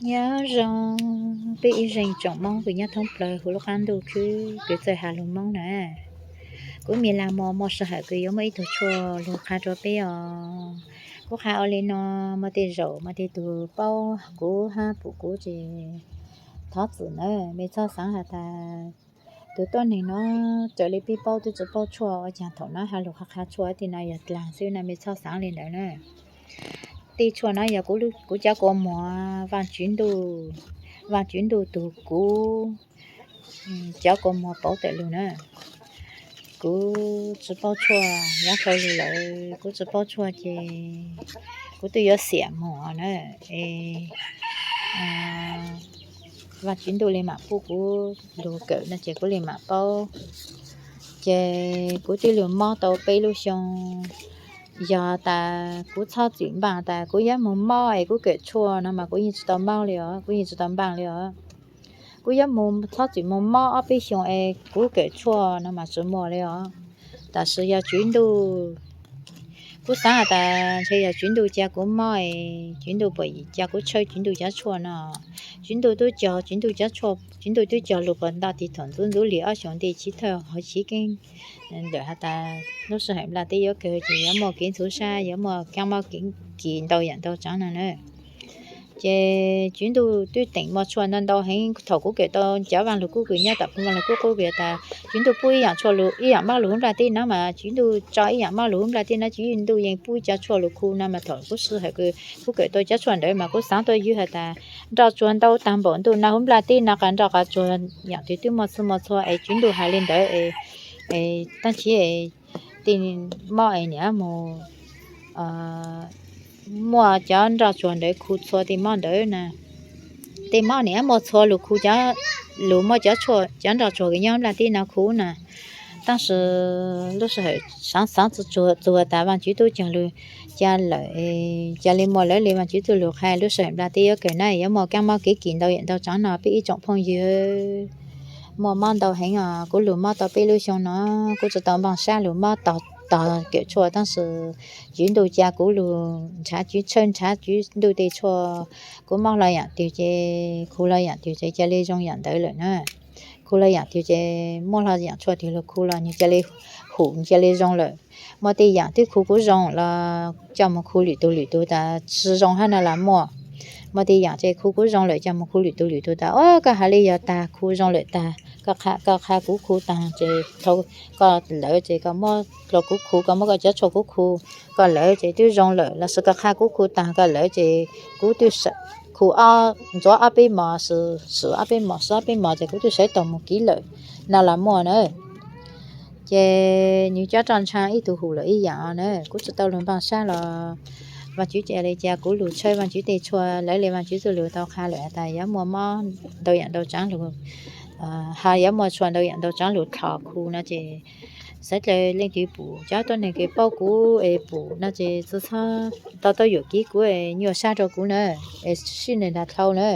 Nyob zoo peb ib zeej tsoom Moob kws nyob thoob plawg huv lub qaab ntuj khwb kws txawj has lug Moob na. Kuv Mis Las Mos, mos sij hawm kws yuav muaj ib tug tshuaj lug qha rua peb os. Kuv qha ua le no, muaj tej zaum muaj tej tug paub kuv hab pum kuv ces thov txim na. Mej txhob xaav has tas tus tuab neeg no raws le peb paub twb tsi paub tshuaj, ua caag thaum no has lug qha qha tshuaj tej no yog dlaag xwb na, mej txhob xaav le ntawd na. Tej tshuaj no yog kuv cov kua muag, Vaajtswv ntuj, Vaajtswv ntuj tug kuv cov kua muag pauv tawm lug na. Kuv tsi paub tshuaj, nyob rau lug lawm kuv tsi paub tshuaj ces kuv twb yuav xiam moog na. Es Vaajtswv ntuj le maam pub kuv lug kawm no ces kuv le maam paub. Ces kuv twb lug mob tau peb lub xyoo. Yog tas kuv txhob txwm npaaj tas kuv yuav moog mob es kuv kawm tshuaj no mas kuv yeej tsi tau mob li os, kuv yeej tsi tau npaaj li os. Kuv yuav moog txhob txwm moog mob ob peb xyoo es kuv kawm tshuaj no mas tsi muaj li os. Tab sis yog Tswv Ntuj, kuv xaav has tas ntshe yog Tswv Ntuj ca kuv mob es Tswv Ntuj puas ca kuv tshawb Tswv Ntuj cov tshuaj no. Tswv Ntuj tub cog, Tswv Ntuj cov tshuaj, Tswv Ntuj twb cog lug puag nto tig thaum ntxuv ntxuv li ob xyoos ntej chiv thawj hauv chiv keeb. Ntawm has tas lub sij hawm nplaj teb yuav kawg ces yuav muaj kev ntxhov sab, yuav muaj kaab mob kev kis ntau yaam ntau tsaav no na. Ces Tswv Ntuj twb teem muaj tshuaj ntau ntau heev. Thaum kuv kawm tau cov Vaaj Lug Kub kws nyob tom Vaaj Lug Kub qub yog tas Tswv Ntuj pub ib yaam tshuaj lug, ib yaam mob lug huv nplaj teb no mas Tswv Ntuj tso ib yaam mob lug huv nplaj teb no, Tswv Ntuj yeej pub cov tshuaj lug khu no mas thaum kuv sij hawm kws kuv kawm tau cov tshuaj ntawd mas kuv xaav tuaj ywg has tas nroj tsuag ntau taag npaum ntuj no huv nplaj teb no, qas nroj qas tsuag yaam twg twb muaj txhua muaj txhua es Tswv Ntuj has le ntawd es, es taab sis tej mob es niam mus muaj cov nroj tsuag ntawd khu txhua tej mob ntawd na. Tej mob niam muaj txhua lug khu, lug muaj cov tshuaj, cov nroj tsuag kws nyob nplaj teb no khu na. Tab sis lub sij hawm xaav xaav txug tas Vaajtswv tub cog lug ca lawm, ca le muaj lawv le Vaajtswv txuj lug qha lub sij hawm nplaj teb yuav kawg na, yuav muaj kaab mob kev kis ntau yaam ntau tsaav no peb ib tsoom phooj ywg. Muaj mob ntau heev os, kuv lug mob tau peb lub xyoo no, kuv tsi tau npaaj sab lug mob tog kawm tshuaj tab sis Tswv Ntuj ca kuv lug nrhav, Tswv tshawb nrhav Tswv Ntuj tej tshuaj. Kuv mob los yaam twg ces, khu los yaam twg ces ca le zoo yaam ntawd lawm na. Khu los yaam twg ces, muaj los yaam tshuaj twg lug khu los nwg ca le hum, ca le zoo lawm. Muaj tej yaam twb khu kuv zoo los coj moog khu lwm tug lwm tug tas tsi zoo hab no los muaj. Muaj tej yaam ces khu kuv zoo lawm coj moog khu lwm tug lwm tug tas, o, koj has le yog tag, khu zoo lawm tag, koj qha kuv khu taag ces thaum koj lawv ces koj muab los kuv khu, koj muab koj cov tshuaj kuv khu, koj lawv ces twb zoo lawm, los sis koj qha kuv khu taag koj lawv ces kuv twb khu ntxuav ob peb mos, swm ob peb mos, swm ob peb mos ces kuv twb sawv tau moog kiv lawm no los muaj na. Ces nwg cov roj ntsha ib tug hum lawm ib yaam na, kuv tsi tau lug npaaj sab los Vaajtswv ca le ca kuv lug tshawb Vaajtswv tej tshuaj, lawv le Vaajtswv txuj lug tau qha lawm has tas yuav muaj mob ntau yaam ntau tsaav lug, has yuav muaj tshuaj ntau yaam ntau tsaav lug dlhos khu no ces xaav dlaws leej twg pum, cov tuab neeg kws paub kuv es pum no ces txhob tau tau yuam kev kuv es nyuaj sab rua kuv na, es sib nws nrag dlhau na.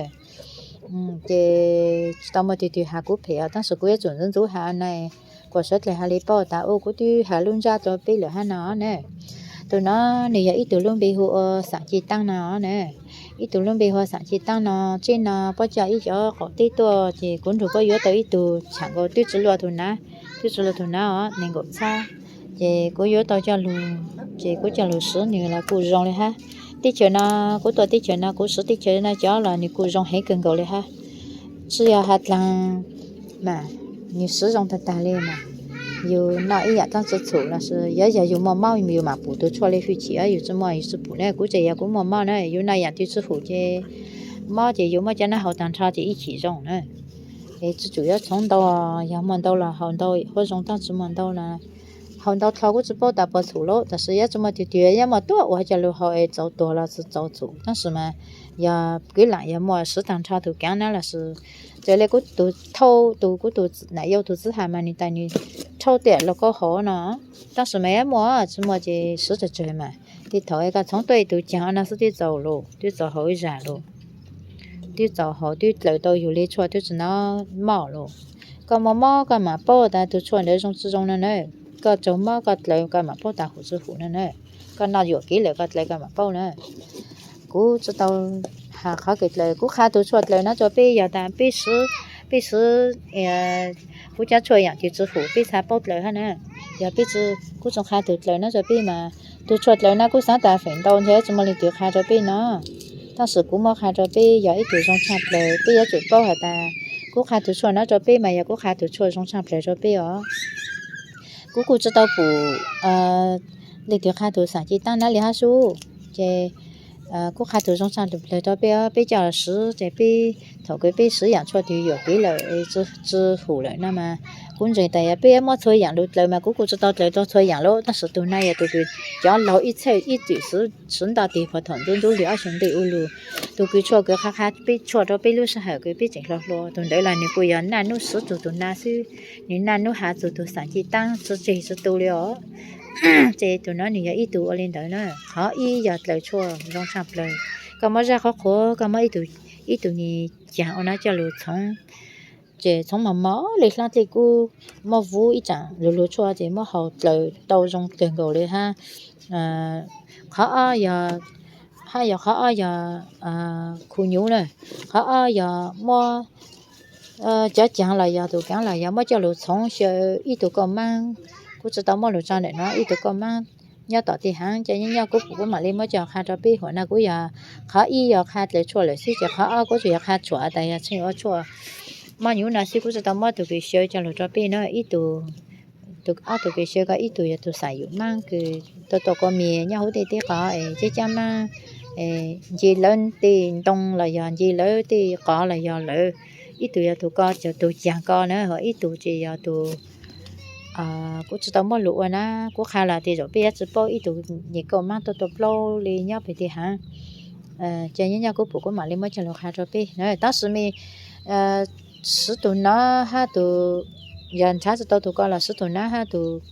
Ces tsi tau muaj twg twg has kuv phem os, tab sis kuv yuav tsum ntxub ntxub has na, kuas sawv dlawg has le paub tas u kuv twb has lub ntsab rua peb lawm hab no na. Tus no nwg yog ib tug lub npe hu ua Xaam Ci Taab no na. Ib tug lub npe hu ua Xaam Ci Taab no, tseeb no puab coj ib cov qaum teb tuaj ces kuv nrug puab yuav tau ib tug, txham nkaus twb tsi luaj tug nav, twb tsi luaj tug nav os, nees nkaum txhab. Ces kuv yuav tau coj lug, ces kuv coj lug swv nwg los kuj zoo le hab. Teb chaws no, kuv tuaj teb chaws no kuv swv teb chaws no cov los nwg kuj zoo heev kawg nkaus le hab. Tsi yog has dlaag mas, nwg swv zoo tag tag le mas. Yug noj ib yaam dlaab tsi txhum los sis yog, yog yug muaj mob yug mam pum tug tshuaj le hwj chim, yug tsi muaj yug tsi pum na. Kuv tseem yog kuv muaj mob na, yug noj yaam twg tsi hum ces mob ces yug muab cov nab haus taag nrho ces ib chim zoo na. Es tsi tsum yuav txhoov ntau, yog muaj ntau los haus ntau huab zoo, tab tsi muaj ntau los haus ntau dlhau kuv tsi paub tas puas txhum lauj, tab sis yuav tsi muaj twg twg yuav muaj tuab ua coj lug haus es txaus tuag los txaus txhum, tab sis mas yog kwv lam yog muaj swv taag nrho tug kaav nab los sis raws le kuv tug thauj, tug kuv tug nam yau tug txwv has mas nwg tas nwg rhaub tej lauj kaub haus no, tab sis mas yuav muaj tsi muaj ces swv tsawg tsawg mas. Tej thaum koj txhoov tuaj ib tug caag no xwb twb txaus lawm, twb txaus haus ib zag lawm, twb txaus haus twb dlaws tau yug le tshuaj twb tsi nov mob lawm. Koj muaj mob koj mam paub tas tug tshuaj ntawd zoo tsi zoo no na. Koj raug mob koj dlaws koj mam paub tas hum tsi hum no na. Koj noj yuam kev lawm koj dlaws koj mam paub na. Kuv tsi tau Qhov kws dlaws kuv qha tug tshuaj dlaws no rua peb yog tas peb swv, peb swv kuv cov tshuaj yaam twg tsi hum peb txhaj paub dlaws hab na. Yog peb tsi, kuv tsi qha tug dlaws no rua peb mas tug tshuaj dlaws no kuv xaav tas feem ntau ntshe tsi muaj leej twg qha rua peb no. Tab sis kuv muab qha rua peb yog ib tug zoo tshaj plawg, peb yuav tsum paub has tas kuv qha tug tshuaj no rua peb mas yog kuv qha tug tshuaj zoo tshaj plawg rua peb os. Kuv kuj tsi tau pum leej twg qha tug xam ci taab nab li hab sub, ces kuv qha tug zoo tshaj plawg rua peb os, peb coj swv ces peb thaum kws peb swv yaam tshuaj twg yuam kev lawm, tsi hum lawm no mas kuv ntseeg tas yog peb muab txhua yaam lug dlaws mas kuv kuj tsi tau dlaws tau txhua yaam lawm, tab sis tug no yog tug kws cov laug ib txhij ib txwm swv nto tes puag thaum ntub ntub hli ob xyoo ntej ua lug. Tug kws tshuaj kws qha qha peb tshuaj rua peb lub sij hawm kws peb tseem hluas hluas, tug ntawd los nwg kuj yog naj nub swv tug tug nab xwb, nwg naj nub has txug tug xam ci taab tsi tseg tsi tu li os. Ces tug no nwg yog ib tug ua li ntawd na. Qhov ib yog dlaws tshuaj zoo tshaj plawg, koj muab zaj qhuav qhuav, koj muab ib tug, ib tug nyuas caag ua no coj lug txhoov, ces txhoov mos mos li hlab dlej kub, muab vuv ib tsaam lug lug tshuaj ces muab haus dlaws tau zoo kawg nkaus li hab. Qhov ob yog, hab yog qhov ob yog khu nyuv na. Qhov ob yog muab cov caag los yog tus kaav los yog muab coj lug txhoov xyaw ib tug kauj maab. Kuv tsi tau muab lug tso ntawm no, ib tug kauj maab nyob tom tej haav, ces nyob nyob kuv pum kuv mam li muab coj qha rua peb. Huam no kuv yog qhov ib yog qha dlaws tshuaj lawm xwb, ces qhov ob kuv tsuas yog qha tshuaj tas yog tsheej ua tshuaj mob nyuv no xwb, kuv tsi tau muab tug kws xyaw coj lug rua peb na. Ib tug, ob tug kws xyaw ko ib tug yog tug xam yum maab kws tau tau kua mias nyob huv tej teb qos es cab cab maab, nce lawv tej ntoo los yog nce lawv tej qos los yog lawv. Ib tug yog tug ko, tug caag ko na, ho ib tug ces yog tug, kuv tsi tau muab lug ua na. Kuv qha los tej zaum peb yuav tsi paub, ib tug nyuas kauj maab tuaj tuaj plaub li nyob pem tej haav. Ces nyob nyob kuv pum kuv mam li muab coj lug qha rua peb na. Tab sis mej swv tug no hab tug, yog nrhav tsi tau tug ko los swv tug no hab tug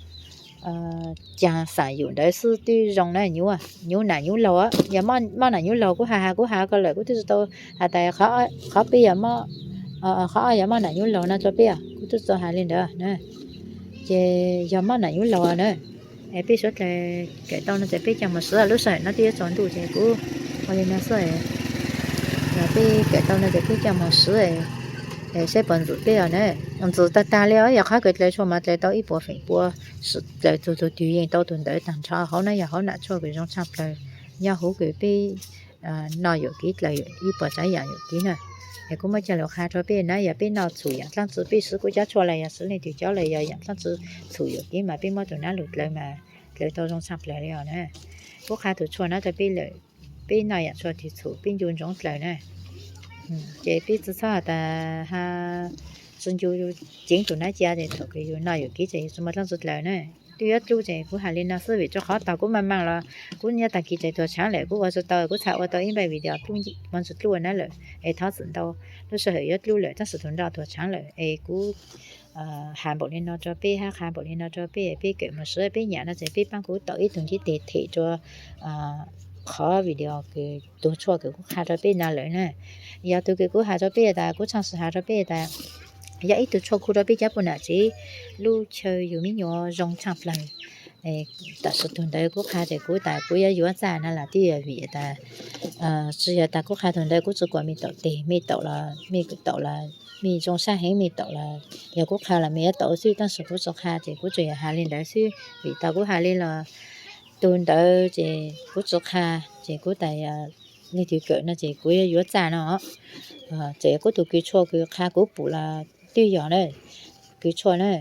caag xam yum ntawd xwb twb zoo na. Nyuv nam nyuv laug, yog mob nam nyuv laug kuv has has kuv has ko lawm, kuv twb tsi tau has tas qhov peb yog, qhov ob yog mob nam nyuv laug no rua peb, kuv twb tsi tau has li ntawd. Ces yog mob nam nyuv laug na, es peb suav dlawg kawm tau no ces peb coj moog swv, lub sij hawm no twb yuav tsaus ntuj ces kuv ua li no xwb. Yog peb kawm tau no ces peb coj moog swv saib puas ntxim peb os na. Ntxim tag tag li os, yog qhov kws dlaws tshuaj mas dlaws tau ib puas feem pua, dlaws txug tug twg yeej tau tug ntawd taag nrho. Hauv no yog hauv nam tshuaj kws zoo tshaj plawg nyob huv kws peb noj yuam kev dlaws ib puas tsav yaam yuam kev na. Es kuv muab coj lug qha rua peb na, yog peb noj txhum yaam dlaab tsi, peb swv kuv cov tshuaj los yog swv leej twg cov los yog yaam dlaab tsi txhum yuam kev mas peb muab tug nab lug dlaws mas dlaws tau zoo tshaj plawg li os na. Kuv qha tug tshuaj no rua peb lawm, peb noj yaam tshuaj twg txhum peb ncu ntsoov dlaws na. Ces peb tsi txhob has tas ha, tsi ncu ceev tug nab ca ces thaum kws yus noj yuam kev ces yus tsi muaj dlaab tsi dlaws na. Twb yuav dlub ces kuv has li no xwb, vim rua qhov tag kuv maaj maaj los kuv nyob taag kis ces tuag tshaav lawm, kuv ua tsi tau, kuv txhaj ua tau ib npaij video dlub, muaj ntsis dlub ua nab lawm es thov txim ntau. Lub sij hawm yuav dlub lawm tab sis tug nroj tuag tshaav lawm es kuv has npaum li no rua peb hab qha npaum li no rua peb, peb kawm moog swv, peb nyam no ces peb paab kuv tau ib tug ntiv tes them rua qhov video kws tug tshuaj kws kuv qha rua peb no lawm na. Yog tug kws kuv has rua peb tas kuv tshaaj si has rua peb tas yog ib tug tshuaj khu rua peb cov puj nam tsev lub chaw yug me nyuam zoo tshaaj plawg. Tam sim tug ntawd kuv qha ces kuv tas kuv yuav yuav txaj no los twb yog vim tas tsi yog tas kuv qha tug ntawd kuv tsi kuas mej taum tes, mej taum los mej taum los mej zoo sab heev, mej taum los yog kuv qha los mej yuav taum xwb, tab sis kuv tsi qha ces kuv tsuas yog has li ntawd xwb. Vim tas kuv has li los tug ntawd ces kuv tsi qha, ces kuv tas yog leej twg kawm no ces kuv yuav yuav txaj no. Ces kuv tug kws tshuaj kws qha kuv pum los twb yog na, kws tshuaj na,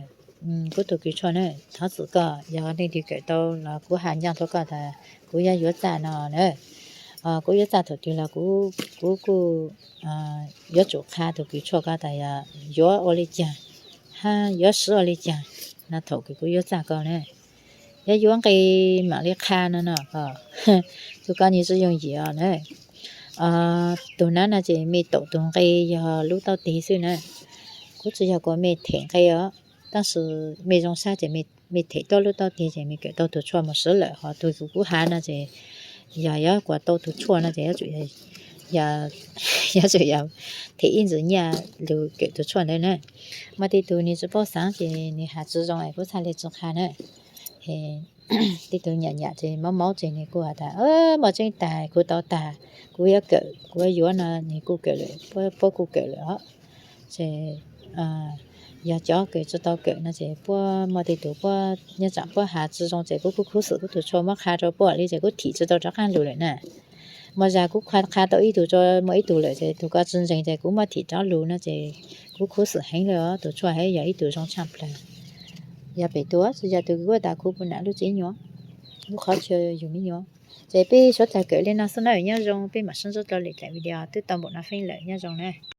kuv tug kws tshuaj na, thov txim koj, yog leej twg kawm tau los kuv has ncaaj rua koj tas kuv yuav yuav txaj no na. Kuv yuav txaj thaum twg los kuv kuj yuav tsum qha tug kws tshuaj ko tas yog yuav ua li caag hab yuav swv ua li caag no thaum kws kuv yuav txaj ko na. Yuav yuav nqe mam li qha no no, tug ko nwg tsi yooj yim os na. Tug nab no ces mej taum tug nqe yog lub taub teg xwb na. Kuv tsi yog kuas mej them nqe os, tab sis mej zoo sab ces mej them tuab lub taub teg ces mej kawm tau tug tshuaj moog swv lawm. Ho tug kws kuv has no ces yog yuav kuas tau tug tshuaj no ces yuav tsum yog them ib ntsis nyaj lug kawm tug tshuaj ntawd na. Muaj tej tug nwg tsi paub xaav ces nwg has tsi zoo es kuv txhaj le tsi qha na. Es tej tug nyam nyam ces maub maub ces nws kuj has tas, Muaj tseeb tas, kuv tau tag, kuv yuav kawm, kuv yuav yuav no, nws kuj kawm lawm, puab kuj kawm lawm os. Ces yog cov kawm tsi tau kawm no ces puab muaj tej tug puab nyob tsam puab has tsi zoo ces kuv kuj khuv xim, kuv tus tshuaj muab qha rau puab li ces kuv thim tsi tau rov qaab lug lawm na. Muaj zag kuv qha tau ib tug rau muaj ib tug lawm ces tug ko tsi ntseeg ces kuv muab thim rov lug no ces kuv khuv xim heev lawm os. Tus tshuaj heev yog ib tug zoo tshaj plawg. Yog pem tus tsi yog tus kuv tas kuv puas nam lub tsev nyuam, lub qhov chaw yug me nyuam. Ces peb suav dlawg kawm li no xwb na, nyob zoo, peb mam sib ntsib dlua lwm daim video, twb tau npaum no feeb lawm, nyob zoo na.